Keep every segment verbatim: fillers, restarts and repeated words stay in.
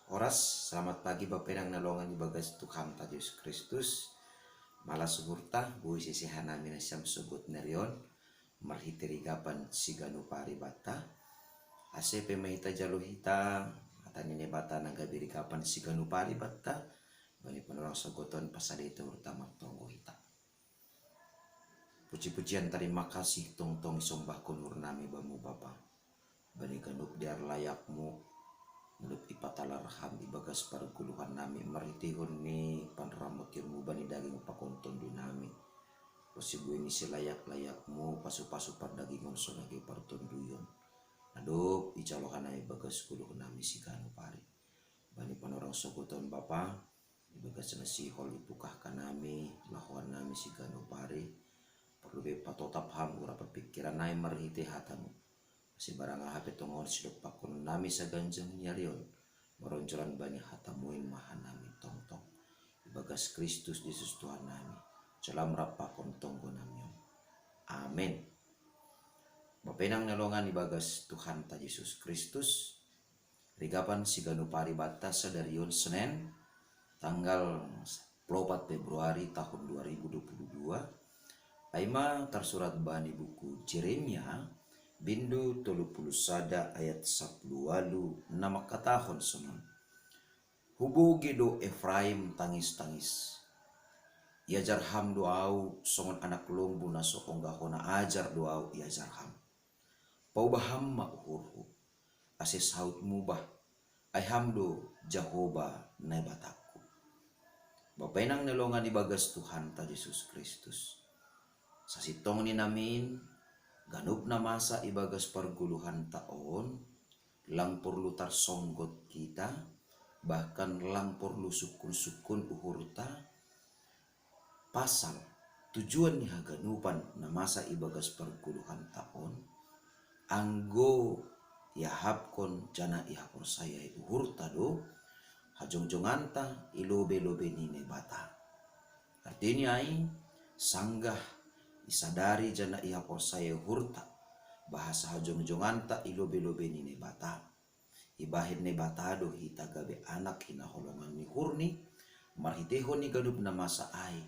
Horas, selamat pagi Bapenang na longan ibagas Tuhanta Jesus Kristus. Malas uhurta, boi sese hanami nasiam sogot nerion, marhite rigapan siganup ari banta. Ase pe ma hita jalo hita, hata ni Naibata na gabe rigapan siganup ari banta, bani panorang sogoton pasadei hita uhurta martonggo hita. Puji-pujian tarima kasih tongtong isombahkon uhurnami Bamu Bapa. Bani ganup dear layakmu, ganup ipatalar ham ibagas pargoluhannami marhiteihon ni panramotionmu bani daging pakon tondunami. Ro si bue ni silayak-layakmu pasu-pasu pardagingon songon partonduyon. Na dob ijalo hanami ibagas goluhnami siganup ari. Bani panorang sogoton Bapa, ibagas na sihol ipungkahkan nami, lahoannami siganup ari, porlu be patotap ham urap parpingkirannami marhite hatamu. Ase barang aha pe tongon sidompakkonnami saganjang ni ari on, maronjolan bani hatamu in ma hanami tongtong. Ibagas Kristus Jesus Tuhannami, jalo ma rap pakon tonggonami on. Amen. Bapenang na longan ibagas Tuhanta Jesus Kristus, rigapan siganup ari banta sadari on Senen, tanggal dua puluh empat Februari tahun dua ribu dua puluh dua, ai ma tarsurat bani buku Jeremia, bindu tolu puluh sada ayat sapuluh ualu na mangkatahon sonon: Hubogei do Efraim tangis-tangis. Iajar ham do Ahu songon anak lombu na so ongga hona ajar do Ahu iajar ham. Paubah ham ma uhurhu, ase saut mubah, ai ham do Jahowa Naibatangku. Bapenang na longan ibagas Tuhanta Jesus Kristus. Sasintongni namin, ganup na masa ibagas pargoluhanta on, lang porlu tarsonggot hita, bahkan lang porlu sungkun-sungkun uhurta, pasal tujuan ni haganupan na masa ibagas pargoluhanta on, anggo iahapkon janah ihaporsayai uhurta do hajongjonganta i lobei-lobei ni Naibata. Artini ai, sanggah isadari janah ihaporsayai uhurta, bahasa hajongjonganta i lobei-lobei ni Naibata. Ibahen Naibata do hita gabe anak hinaholongan ni uhurNi, marhiteihon ni ganup na masa ai,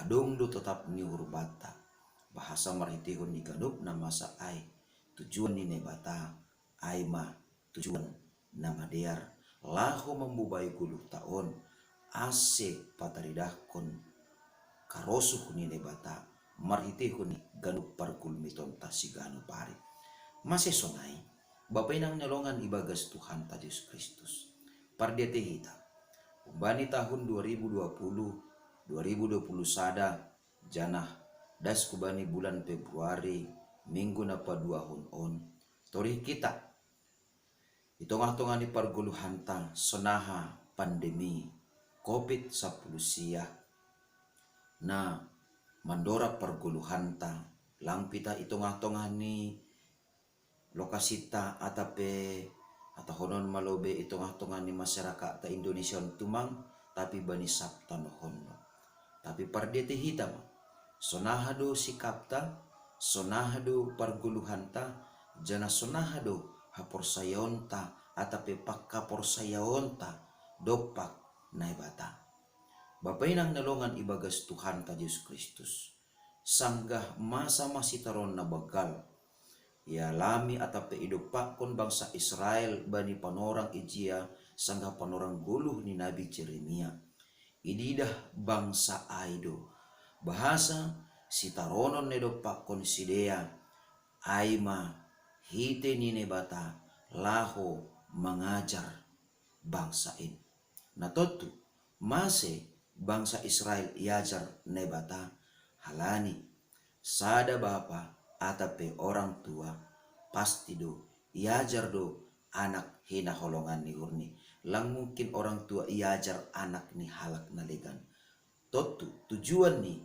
adong do totap ni uhur banta, bahasa marhiteihon ni ganup na masa ai, tujuan ni Naibata, ai ma tujuan na madear, laho mambobai goluhta on, ase pataridahkon karosuh ni Naibata, marhiteihon ni ganup pargulmitonta siganup ari. Mase sonai, Bapenang na longan ibagas Tuhanta Jesus Kristus. Pardiatei hita, humbani tahun dua ribu dua puluh, dua ribu dua puluh sada, janah das hubani bulan Februari, minggu na paduahon on, torih hita i tongah-tongah ni pargoluhanta sonaha pandemi Covid sapuluh sia na mandorab pargoluhanta, lang pe hita i tongah-tongah ni lokasinta atap pe hatahonon ma lobei i tongah-tongah ni masarakatta Indonesia on tumang, tapi bani sab tanohon on. Tapi pardiatei hita ma, sonaha do sikapta, sonaha do pargoluhanta, janah sonaha do haporsayaonta atap pe panghaporsayaonta dompak Naibata. Bapenang na longan ibagas Tuhanta Jesus Kristus. Sanggah masa ma sitarunon na banggal ialami atap pe idompakkon bangsa Israel bani panorang ijia sanggah panorang goluh ni nabi Jeremia. Ididah bangsa ai do, bahasa sitarunon na idompakkon sidea ai ma hite ni Naibata laho mangajar bangsa in. Na tontu, mase bangsa Israel iajar Naibata? Halani sada bapa atap pe orang tua pasti do iajar do anak hinaholongan ni uhurni. Lang mungkin orang tua iajar anak ni halak na legan. Tontu tujuan ni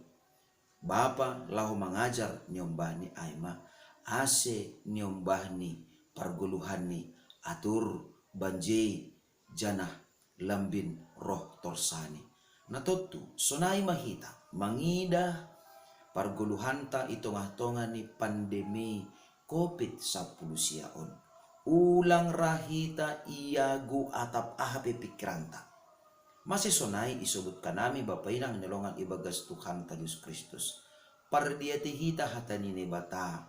bapa laho mangajar niombahni ai ma ase niombahni pargoluhanni atur banjei janah lambin roh torsani. Na tontu, sonai ma hita mangidah pargoluhanta i tongah-tongah ni pandemi Covid sapuluh sia on. Ulang ra hita iago atap aha pe pikiranta. Mase sonai isobutkan nami Bapa inang ni longan ibagas Tuhanta Jesus Kristus. Pardiate hita hata ni Naibata,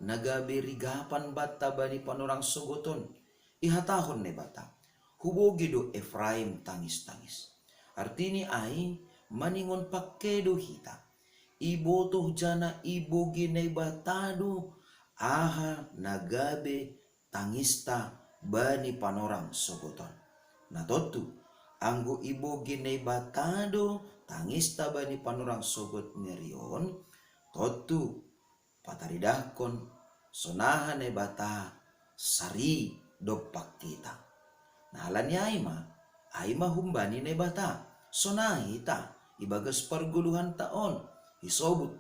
na gabe rigapan banta bani panorang sogot on. Ihatahon Naibata, hubogi do Efraim tangis-tangis. Artini ai, maningon pake do hita. Ibotoh jana ibogi Naibata do aha na gabe tangista bani panorang sogot on. Na tontu, anggo ibogi Naibata do tangista bani panorang sogot ni ari on, tontu pataridahkon sonaha Naibata sari dompak hita. Na halani ai ma, ai ma humbani Naibata sonai hita ibagas pargoluhanta on. Isobut,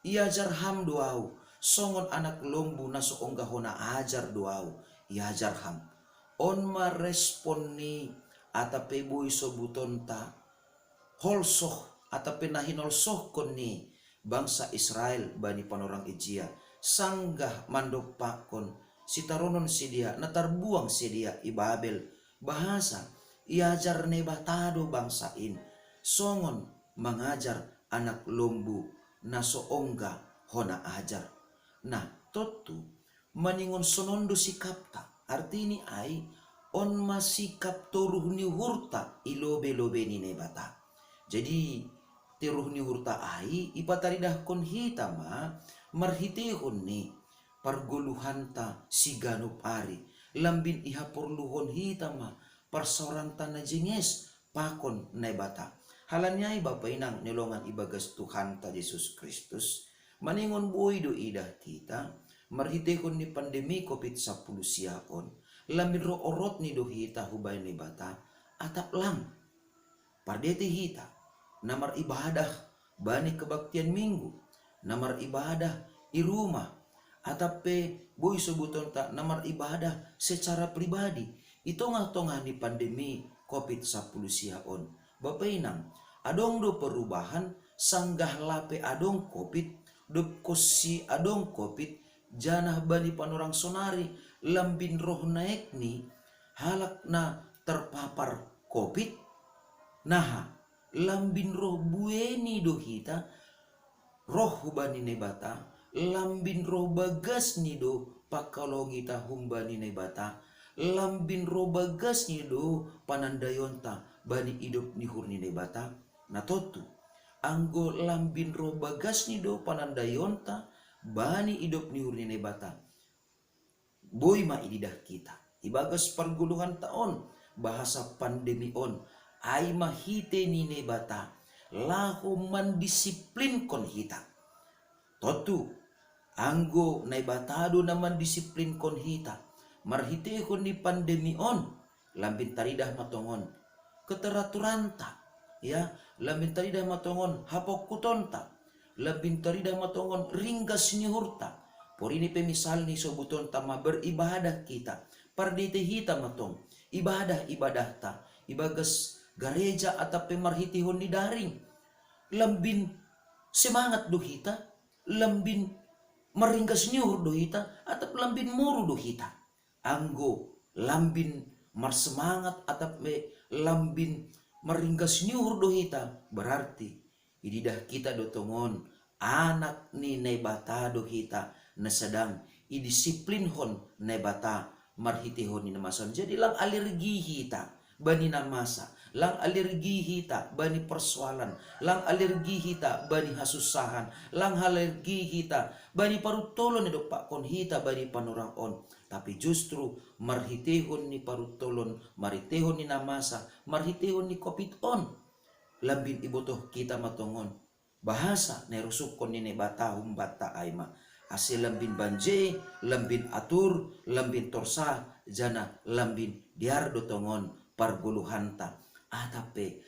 iajar Ham do ahu songon anak lombu na so ongga hona ajar do ahu, iajar Ham. On ma respon ni atap pe boi sobutonta holsoh atap pe na hinolsohkon ni bangsa Israel bani panorang ijia, sanggah mandompakkon sitaronon sidea na tarbuang sidea i Babel. Bahasa iajar Naibata do bangsa in songon mangajar anak lombu na so ongga hona ajar. Na tontu, maningon sonon do sikapta. Artini ai, on ma sikap toruh ni uhurta i lobe-lobe ni Naibata. Jadi, toruh ni uhurta ai ipataridahkon hita ma marhiteihon ni pargoluhanta siganup ari. Lambin ihaporluhon hita ma parsaoranta na jenges pakon Naibata. Halani ai Bapa inang ni longan ibagas Tuhanta Jesus Kristus, maningon boi do idah hita marhiteihon ni pandemi covid sampulu sia on, lambin roh orot ni do hita hubaen Naibata atap lang. Pardiate hita na maribadah bani kebaktian Minggu, na maribadah i rumah, atap pe boi sobutonta na maribadah secara pribadi i tongah-tongah ni pandemi covid sampulu sia on. Bapa inang, adong do perubahan sanggah lape adong covid, dob konsi adong covid, janah bani panorang sonari lambin roh naek ni halak na terpapar covid? Naha, lambin roh bueni do hita roh hubani Naibata, lambin roh bagas ni do pangkalongita humbani Naibata, lambin roh bagas ni do panandaionta bani idop ni uhur ni Naibata? Na tontu, anggo lambin roh bagas ni do panandaionta bani idop ni uhur ni Naibata, boi ma ididah hita ibagas pargoluhanta on, bahasa pandemi on, ai ma hite ni Naibata laho mandisiplinkon hita. Tontu, anggo Naibata do na mandisiplinkon hita marhiteihon ni pandemi on, lambin taridah ma tongon keteraturanta, ya, lambin taridah ma tongon hapongkutonta, lambin taridah ma tongon ringgas ni uhurta. Porini pe misalni sobutonta ma beribadah hita, pardiate hita ma tong ibadah-ibadahta ibagas gareja atap pe marhiteihon ni daring. Lambin semangat do hita, lambin marringgas ni uhur do hita, atap lambin moru do hita. Anggo lambin marsemangat atap pe lambin marringgas ni uhur do hita, berarti ididah hita do tongon anak ni Naibata do hita na sedang idisiplinkon Naibata marhiteihon ni na masa on. Jadi lang alergi hita bani na masa, lang alergi hita bani persoalan, lang alergi hita bani hasussahan, lang alergi hita bani paruntolon na dompakkon hita bani panorang on. Tapi justru marhiteihon ni paruntolon, marhiteihon ni na masa, marhiteihon ni covid on, lambin ibotoh hita ma tongon bahasa na irosuhkon ni Naibata humbanta ai ma, ase lambin banje, lambin atur, lambin torsa, janah lambin dear do tongon pargoluhanta, atap pe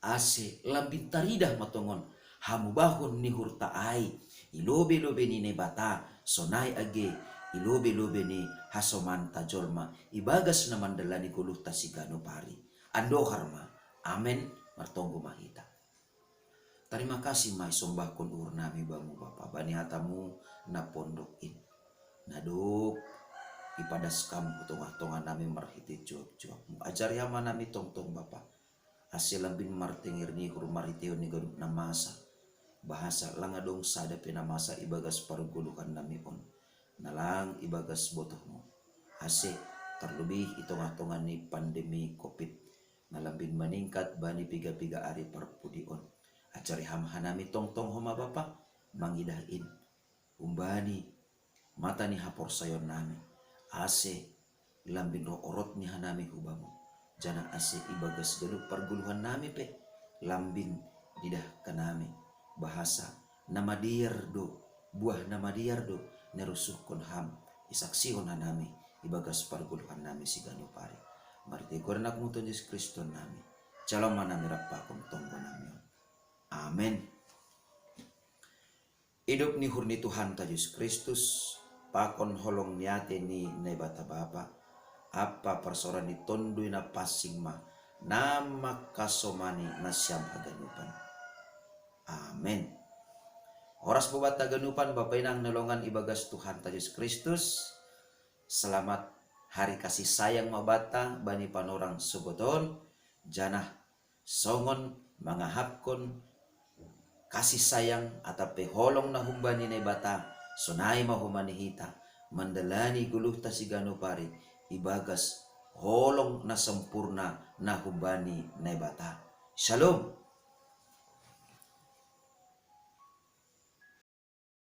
ase lambin taridah ma tongon hamubahon ni uhurta ai i lobe-lobe ni Naibata, sonai age i lobe-lobe ni hasomanta jolma ibagas na mandalani goluhta siganup ari. Andohar ma. Amen. Martonggo ma hita. Tarima kasih ma isombahkon uhur nami Bamu Bapa bani hatamu na pondok in. Na dob ipadas Kam hu tongah-tongah nami marhitei juak-juakMu. Ajari Ham hanami tongtong Bapa, ase lambin martenger ni uhur marhiteion ni ganup na masa, bahasa lang adong sada pe na masa ibagas pargoluhan nami on, na lang ibagas botohMu, ase tarlobih i tongah-tongah ni pandemi Covid na lambin maningkat bani piga-piga ari parpudi on. Ajari Ham hanami tongtong homa Bapa, mangidah in humbani mata ni haporsayaon nami, ase lambin roh orot ni hanami hu Bamu, janah ase ibagas ganup pargoluhan nami pe lambin didah hanami, bahasa na madear do, buah na madear do na irusuhkon Ham isaksihon hanami ibagas pargoluhan nami siganup ari. Marhitei goran AnakMu Tuhan Jesus Kristus nami, jalo ma nami rap pakon tonggo nami on. Amen. Idop ni uhur ni Tuhanta Jesus Kristus, pakon holong ni atei ni Naibata Bapa, ampa parsaoran ni Tonduy Napansing ma na mangkasomani nasiam haganupan. Amen. Horas ma banta haganupan, Bapa Inang na hinaholongan ibagas Tuhanta Jesus Kristus. Selamat Hari Kasih Sayang ma banta bani panorang sogot on, janah songon mangahapkon kasih sayang atap pe holong na humbani Naibata, sonai ma homa ni hita mandalani goluhta siganup ari ibagas holong na sampurna na humbani Naibata. Shalom.